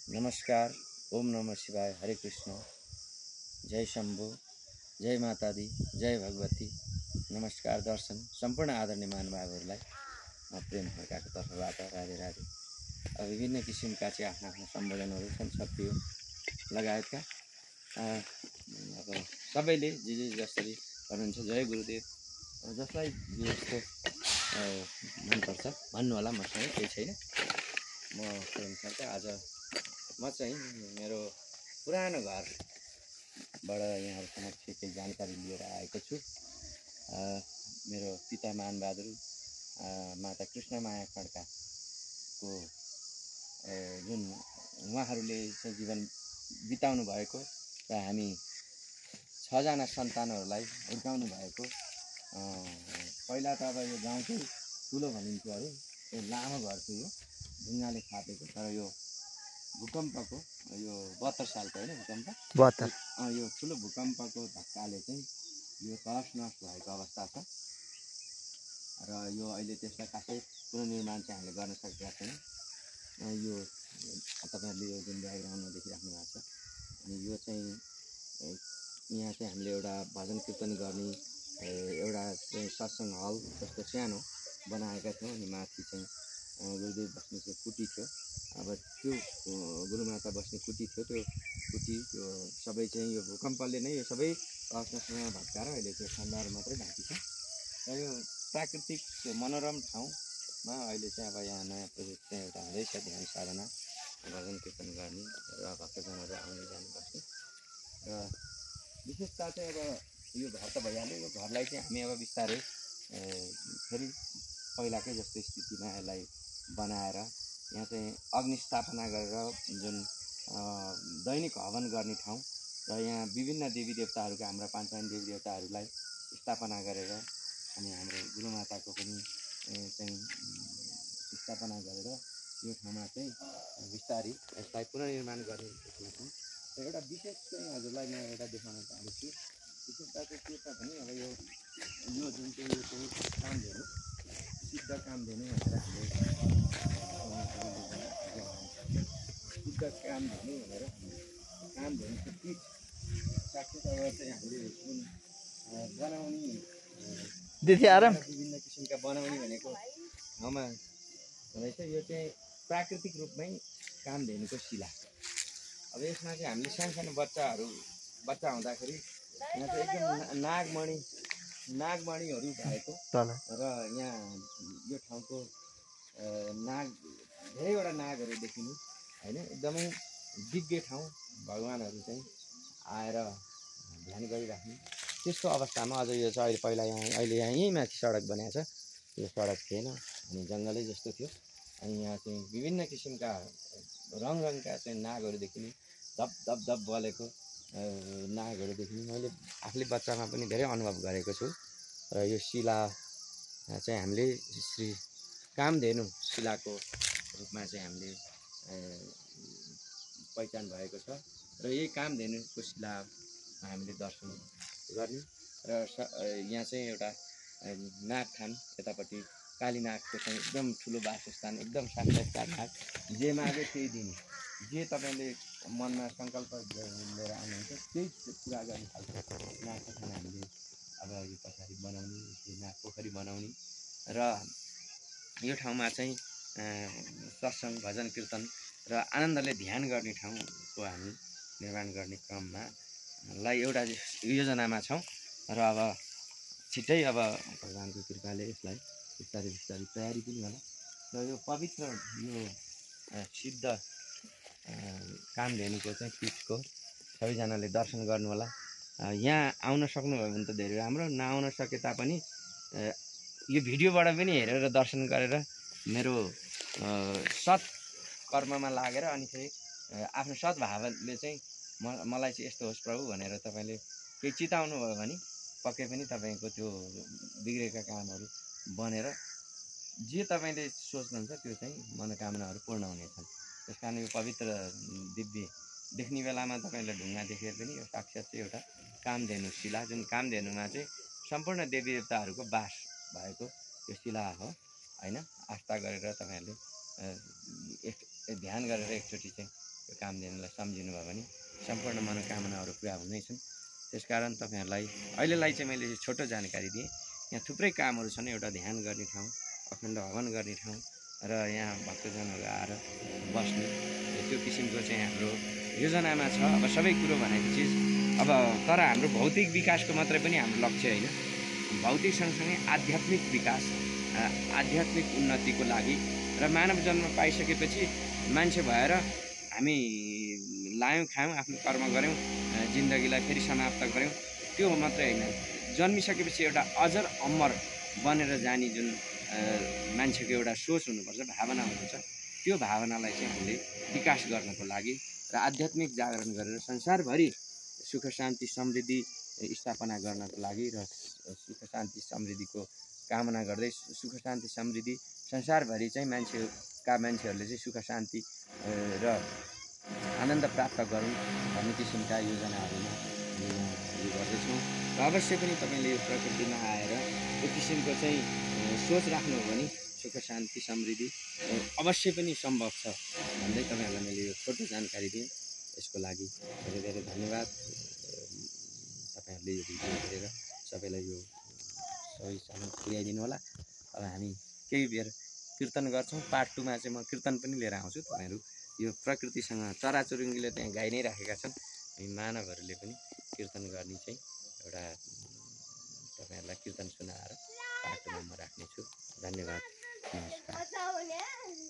नमस्कार। ओम नमः शिवाय। हरे कृष्ण। जय शंभु। जय माता दी। जय भगवती। नमस्कार दर्शन सम्पूर्ण आदरणीय महानुभावहरूलाई प्रेम खड्काको तर्फबाट राधे राधे। अब विभिन्न किसिमका चाहिँ आफ्ना आफ्ना सम्बोधनहरू छन् सत्य लगायतका। अब सबैले जे जसरी गर्नुहुन्छ जय गुरुदेव। जसलाई जे जस्तो मनपर्छ भन्नु होला, मसँग केही छैन। म प्रेम खड्का। आज म चाहिँ मेरो पुरानो घरबाट यहाँहरू समक्ष केही जानकारी लिएर आएको छु। मेरो पिता मानबहादुर माता कृष्णमाया खड्काको जुन उहाँहरूले चाहिँ जीवन बिताउनु भएको र हामी 6 जना सन्तानहरूलाई हुर्काउनु भएको। पहिला त अब यो गाउँ चाहिँ ठुलो भनिन्थ्यो अरे, यो लामो घर थियो, यो ढुङ्गाले छापेको। तर यो भूकम्पको यो 72 सालको होइन भूकम्प 72 यो ठुलो भूकम्पको धक्काले चाहिँ यो तहस नहस भएको अवस्था छ र यो अहिले त्यसलाई खासै पुनर्निर्माण चाहिँ हामीले गर्न सकेका छैनौँ। यो तपाईँहरूले यो जुन ब्याकग्राउन्डमा देखिराख्नु भएको छ, अनि यो चाहिँ यहाँ चाहिँ हामीले एउटा भजन कीर्तन गर्ने एउटा चाहिँ सत्सङ्ग हल जस्तो सानो बनाएका थियौँ। अनि माथि चाहिँ गुरुदेव बस्ने चाहिँ कुटी थियो। अब त्यो गुरुमाता बस्ने कुटी थियो, त्यो कुटी त्यो सबै चाहिँ यो भूकम्पले नै यो सबै तहसनहसमा भत्काएर अहिले चाहिँ खण्डहर मात्रै बाँकी छ। र यो प्राकृतिक मनोरम ठाउँमा अहिले चाहिँ अब यहाँ नयाँ प्रोजेक्ट चाहिँ एउटा हुँदैछ, ध्यान साधना भजन कीर्तन गर्ने र भक्तजनहरू आउने जाने बस्ने। र विशेषता चाहिँ अब यो घर त भइहाल्यो। यो घरलाई चाहिँ हामी अब बिस्तारै फेरि पहिलाकै जस्तो स्थितिमा यसलाई बनाएर यहाँ चाहिँ अग्नि स्थापना गरेर जुन दैनिक हवन गर्ने ठाउँ र यहाँ विभिन्न देवी देवताहरूका हाम्रा 5 देवी देवताहरूलाई स्थापना गरेर अनि हाम्रो गुरुमाताको पनि चाहिँ स्थापना गरेर यो ठाउँमा चाहिँ बिस्तारै यसलाई पुनर्निर्माण गर्ने सोचेका छौँ। र एउटा विशेष चाहिँ हजुरलाई म एउटा देखाउन चाहन्छु। विशेषता चाहिँ के छ भने अब यो जुन चाहिँ यो चाहिँ कामधेनु सिद्ध कामधेनु भनेर हामीले शुद्ध कामधेनु भनेर कामधेनुको पिठ साक्षात अब चाहिँ हामीले जुन बनाउने विभिन्न किसिमका बनाउने भनेको ठाउँमा रहेछ। यो चाहिँ प्राकृतिक रूपमै कामधेनुको शिला। अब यसमा चाहिँ हामीले सानो बच्चा हुँदाखेरि यहाँ चाहिँ एकदम नागमणिहरू भएको र यहाँ यो ठाउँको धेरैवटा नागहरू देखिने होइन, एकदमै दिव्य ठाउँ। भगवान्हरू चाहिँ आएर ध्यान गरिराख्ने त्यस्तो अवस्थामा अझ यो चाहिँ अहिले अहिले यहीँ माथि सडक बनाएको छ। यो सडक थिएन अनि जङ्गलै जस्तो थियो। अनि यहाँ चाहिँ विभिन्न किसिमका रङका चाहिँ नागहरू देखिने, धप धप धप बलेको नागहरू देखिने मैले आफूले बच्चामा पनि धेरै अनुभव गरेको छु। र यो शिला चाहिँ हामीले श्री कामधेनु शिलाको रूपमा चाहिँ हामीले पहिचान भएको छ। र यही कामधेनुको शिला हामीले दर्शन गर्ने र यहाँ चाहिँ एउटा नागथान यतापट्टि कालीनागको चाहिँ एकदम ठुलो वासस्थान, एकदम साक्षात्कार नाग। जे मागे त्यही दिने, जे तपाईँले मनमा सङ्कल्प लिएर आउनुहुन्छ त्यही पुरा गर्ने खालको नागको थान हामीले अब यो पछाडि बनाउने, नाग पोखरी बनाउने र यो ठाउँमा चाहिँ सत्सङ्ग भजन कीर्तन र आनन्दले ध्यान गर्ने ठाउँको हामी निर्माण गर्ने क्रममा एउटा योजनामा छौँ। र अब छिट्टै अब भगवान्को कृपाले यसलाई बिस्तारै तयारी पनि होला। र यो पवित्र यो सिद्ध कामधेनुको चाहिँ पीठको सबैजनाले दर्शन गर्नु होला। यहाँ आउन सक्नुभयो भने त धेरै राम्रो, नआउन सके तापनि यो भिडियोबाट पनि हेरेर दर्शन गरेर मेरो सत् कर्ममा लागेर अनि फेरि आफ्नो सद्भावले चाहिँ मलाई चाहिँ यस्तो होस् प्रभु भनेर तपाईँले केही चिताउनु भयो भने पक्कै पनि तपाईँको त्यो बिग्रेका कामहरू बनेर जे तपाईँले सोच्नुहुन्छ त्यो चाहिँ मनोकामनाहरू पूर्ण हुनेछन्। त्यस कारण यो पवित्र दिव्य देख्ने बेलामा तपाईँले ढुङ्गा देखेर पनि यो साक्षात चाहिँ एउटा कामधेनु शिला, जुन कामधेनुमा चाहिँ सम्पूर्ण देवी देवताहरूको वास भएको यो शिला हो होइन। आस्था गरेर तपाईँहरूले ध्यान गरेर एकचोटि चाहिँ यो कामधेनुलाई सम्झिनु भयो भने सम्पूर्ण मनोकामनाहरू पुरा हुनेछन्। त्यसकारण तपाईँहरूलाई अहिलेलाई चाहिँ मैले छोटो जानकारी दिएँ। यहाँ थुप्रै कामहरू छन्। एउटा ध्यान गर्ने ठाउँ, अखण्ड हवन गर्ने ठाउँ र यहाँ भक्तजनहरू आएर बस्ने त्यो किसिमको चाहिँ हाम्रो योजनामा छ। अब सबै कुरो भनेको चिज अब तर हाम्रो भौतिक विकासको मात्रै पनि हाम्रो लक्ष्य होइन। भौतिक सँगसँगै आध्यात्मिक विकास, आध्यात्मिक उन्नतिको लागि र मानव जन्म पाइसकेपछि मान्छे भएर हामी लायौँ खायौँ, आफ्नो कर्म गऱ्यौँ, जिन्दगीलाई फेरि समाप्त गऱ्यौँ, त्यो मात्रै होइन। जन्मिसकेपछि एउटा अजर अमर बनेर जाने जुन मान्छेको एउटा सोच हुनुपर्छ, भावना हुनुपर्छ, त्यो भावनालाई चाहिँ हामीले विकास गर्नको लागि र आध्यात्मिक जागरण गरेर संसारभरि सुख शान्ति समृद्धि स्थापना गर्नको लागि र सुख शान्ति समृद्धिको कामना गर्दै सुख शान्ति समृद्धि संसारभरि चाहिँ मान्छेहरूले चाहिँ सुख शान्ति र आनन्द प्राप्त गरौँ भन्ने किसिमका योजनाहरूमा हामी गर्दैछौँ। र अवश्य पनि तपाईँले यो प्रकृतिमा आएर यो किसिमको चाहिँ सोच राख्नु हो भने सुख शान्ति समृद्धि अवश्य पनि सम्भव छ भन्दै तपाईँहरूलाई मैले यो छोटो जानकारी दिएँ। यसको लागि धेरै धेरै धन्यवाद। तपाईँहरूले यो भिडियो हेरेर सबैलाई यो सहीसँग पुर्याइदिनु होला। अब हामी केही बेर कीर्तन गर्छौँ। पार्ट 2 मा चाहिँ म कीर्तन पनि लिएर आउँछु। तपाईँहरू यो प्रकृतिसँग चराचुरुङ्गीले त्यहाँ गाइ नै राखेका छन्। हामी मानवहरूले पनि कीर्तन गर्ने चाहिँ एउटा तपाईँहरूलाई कीर्तन सुनाएर पार्ट 2 मा म राख्नेछु। धन्यवाद, नमस्कार।